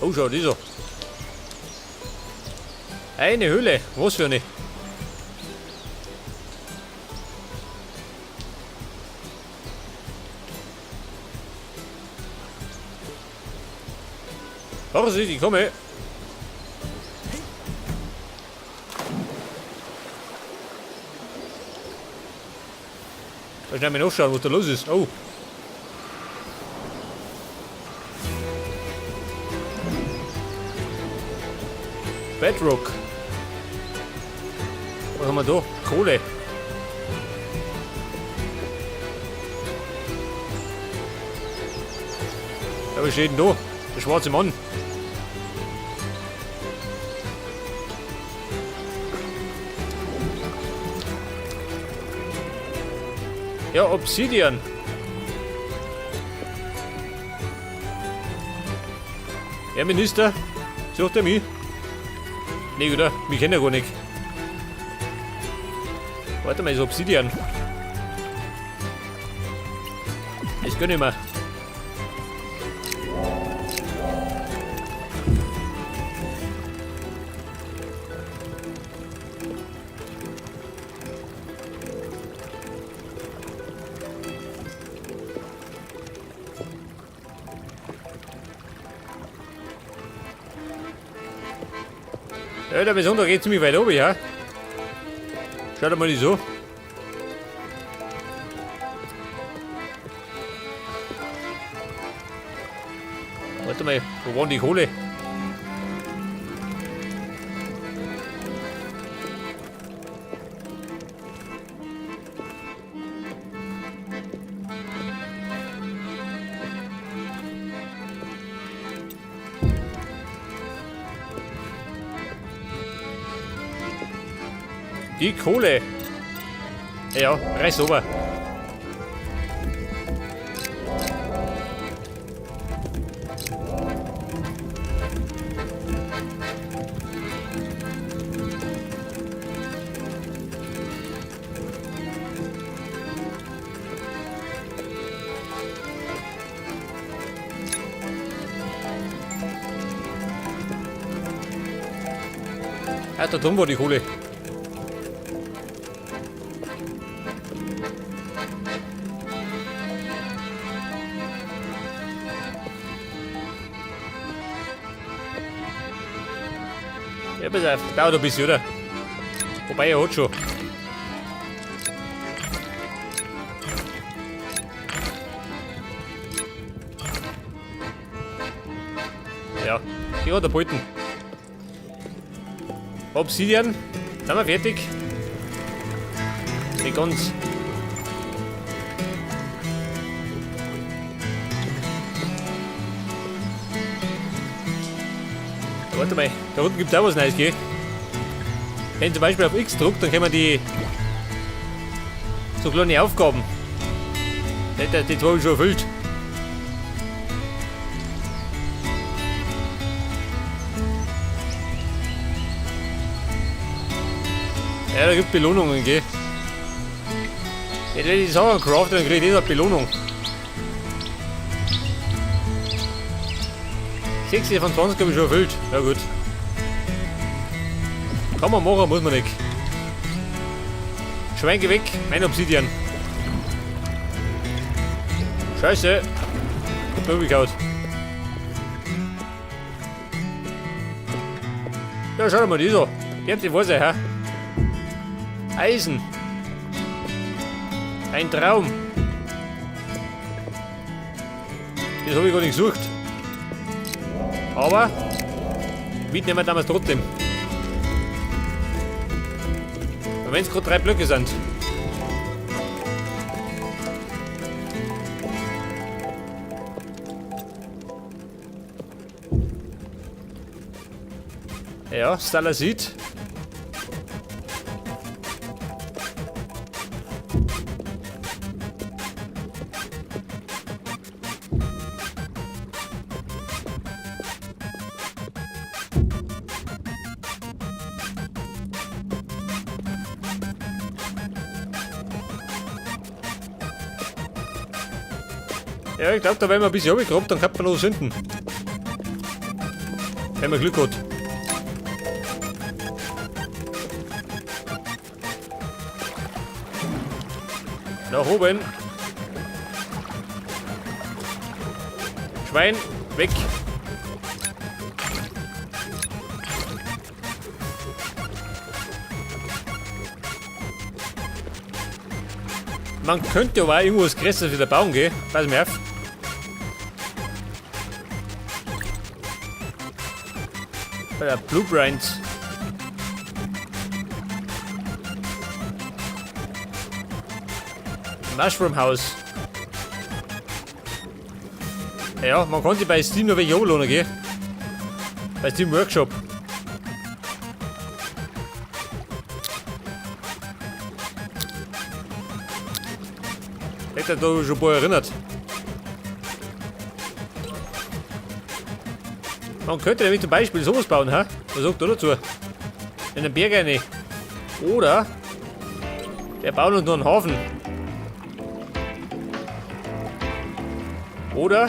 Oh, schau, das an. Eine Höhle, was für eine. Vorsicht, ich komme. Soll ich mal nachschauen, was da los ist? Oh. Bedrock. Was haben wir da? Kohle. Ja, was steht denn da? Der schwarze Mann. Ja, Obsidian. Herr Minister, sucht er mich? Nee, oder? Mich kennt er gar nicht. Warte mal, ist Obsidian. Das gönn ich mir. Ja, der Besondere geht ziemlich weit oben, ja. Schaut mal nicht so. Warte mal, wo war denn die Kohle? Die Kohle. Ja, reiß rüber. Ja, da drüben war die Kohle. Ja, pass auf, dauert ein bisschen, oder? Wobei, er hat schon. Ja, die hat er behalten. Obsidian, sind wir fertig? Nicht ganz. Warte mal, da unten gibt es auch was Neues, gell? Wenn ich zum Beispiel auf X drückt, dann können wir die so kleine Aufgaben. Die, die zwei habe ich schon erfüllt. Ja, da gibt es Belohnungen, gell? Wenn ich die Sachen crafte, dann kriege ich eine Belohnung. 6 von 20 habe ich schon erfüllt. Ja gut. Kann man machen, muss man nicht. Schweinke weg, mein Obsidian. Scheiße. Hab mir umgehauen. Ja, schau dir mal die so. Die habt die Wasser, hä? Eisen. Ein Traum. Das habe ich gar nicht gesucht. Aber mitnehmen wir damals trotzdem. Wenn es gerade 3 Blöcke sind. Ja, Stalasit. Ja, ich glaub, da werden wir ein bisschen runtergegraben, dann kann man noch was finden. Wenn man Glück hat. Nach oben. Schwein, weg. Man könnte aber auch irgendwas Größeres wieder bauen gehen. Pass mir auf. Bei der Blueprints. Mushroom House. Ja, man kann sich bei Steam noch welche holen, gell? Bei Steam Workshop. Hätte da schon ein paar erinnert. Man könnte nämlich zum Beispiel sowas bauen, hä? Was sagt da dazu? In den Berg rein. Oder wir bauen uns noch einen Hafen. Oder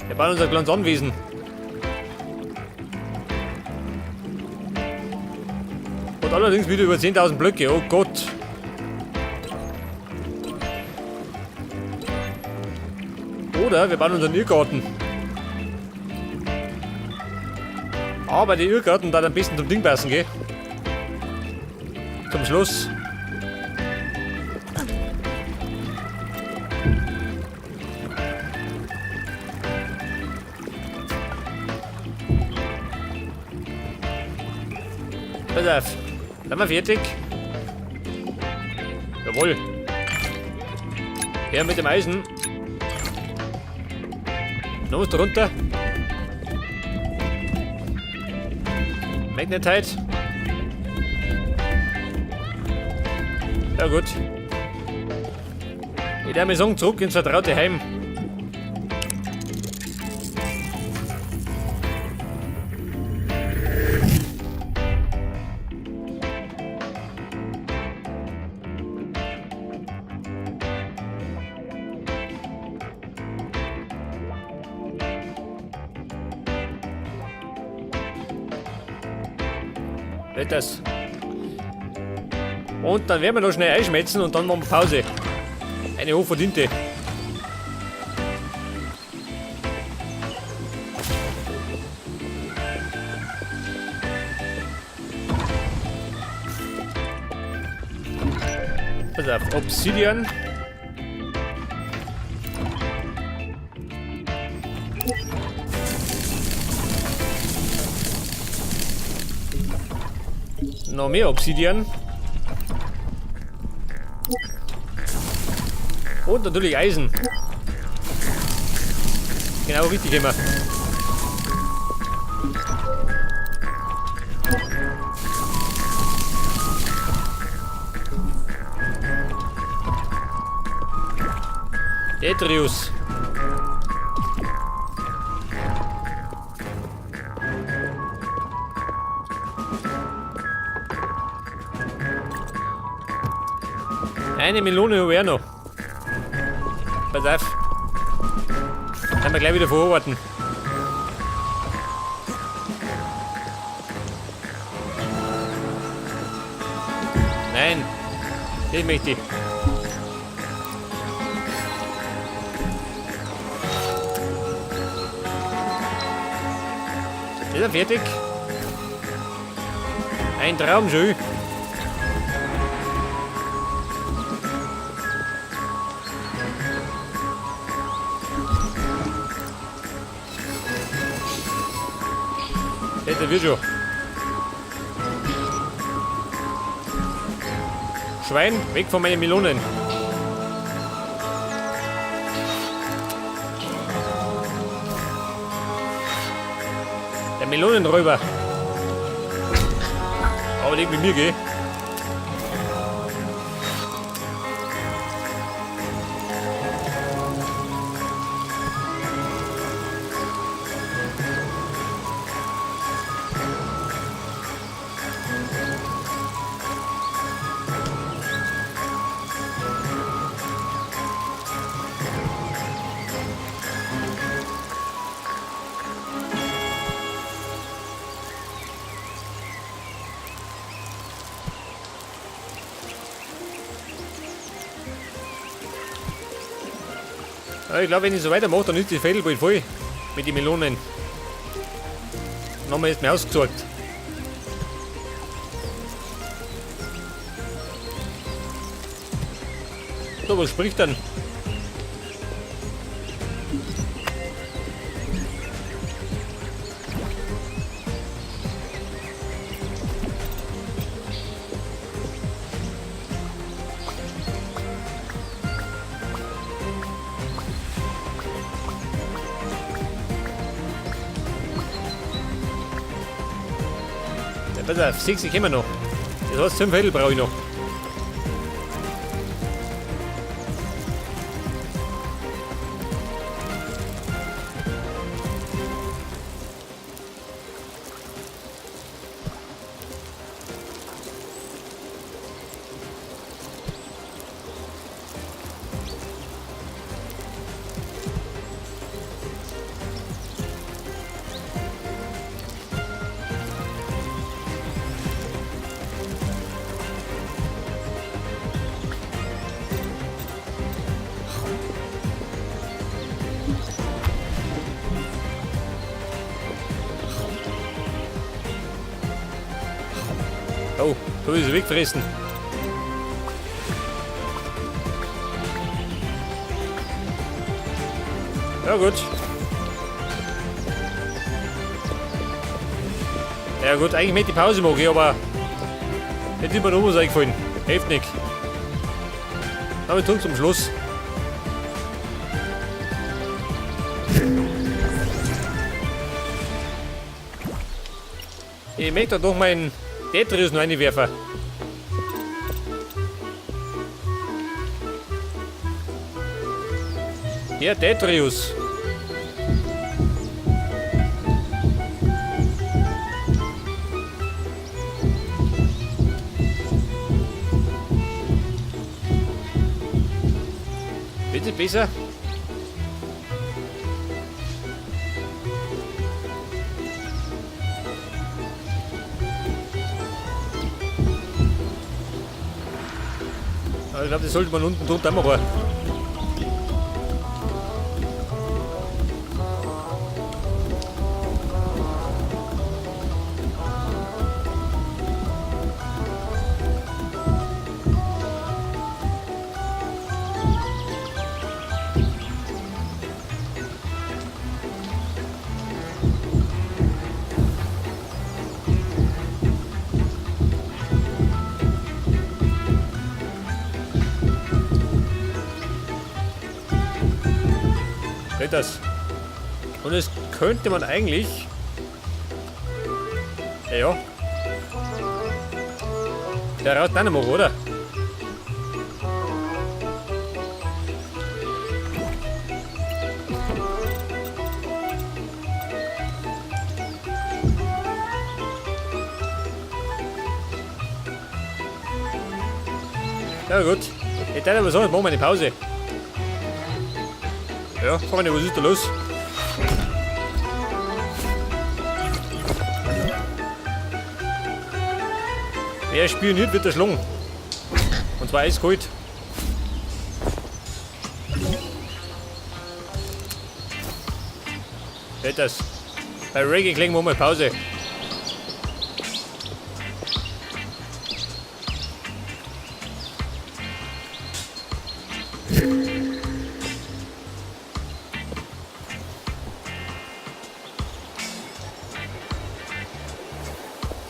wir bauen uns ein kleines Anwesen. Und allerdings wieder über 10.000 Blöcke, oh Gott. Oder wir bauen uns einen Irrgarten. Aber die Irrgarten da am besten zum Ding passen, gell? Zum Schluss. Pass auf. Sind wir fertig? Jawohl. Her mit dem Eisen. Noch was drunter. Magnetite. Ja gut. Ich darf mir sagen, zurück ins vertraute Heim. Das. Und dann werden wir noch schnell einschmelzen und dann machen wir Pause. Eine hochverdiente. Pass auf, Obsidian. Noch mehr Obsidian. Und natürlich Eisen. Genau richtig immer. Detrius. Eine Melone habe ich auch noch. Pass auf. Können wir gleich wieder verarbeiten. Nein. Das möchte ich. Ist er fertig? Ein Traum schon. Der wird schon. Schwein, weg von meinen Melonen. Der Melonenräuber. Aber nicht mit mir, gell? Ja, ich glaube, wenn ich so weitermache, dann ist die Fädel bald voll mit den Melonen. Dann haben wir jetzt mehr ausgesorgt. So, was spricht dann? Ja, pass auf, 6 kommen noch. Das heißt, 5 Viertel brauche ich noch. Oh, da ist sie weggefressen. Ja gut. Ja gut, eigentlich möchte ich Pause machen, aber jetzt ist mir noch was eingefallen. Hilft nichts. Aber wir tun zum Schluss. Ich möchte doch meinen Tetris noch reinwerfen. Ja, Tetris. Bitte besser. Aber ich glaube, das sollte man unten drunter machen. Das. Und es könnte man eigentlich... Ja, ja. Der raus dann machen, oder? Ja gut. Ich werde aber so, jetzt machen wir eine Pause. Ja, Freunde, was ist da los? Wer spioniert, wird erschlagen. Und zwar eiskalt. Hört das? Bei Reggae klingen wir mal Pause.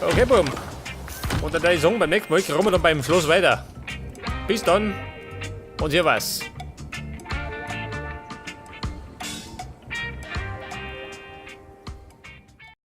Okay, Bumm. Und dann würde ich sagen, beim nächsten Mal kommen wir dann beim Schloss weiter. Bis dann und hier was.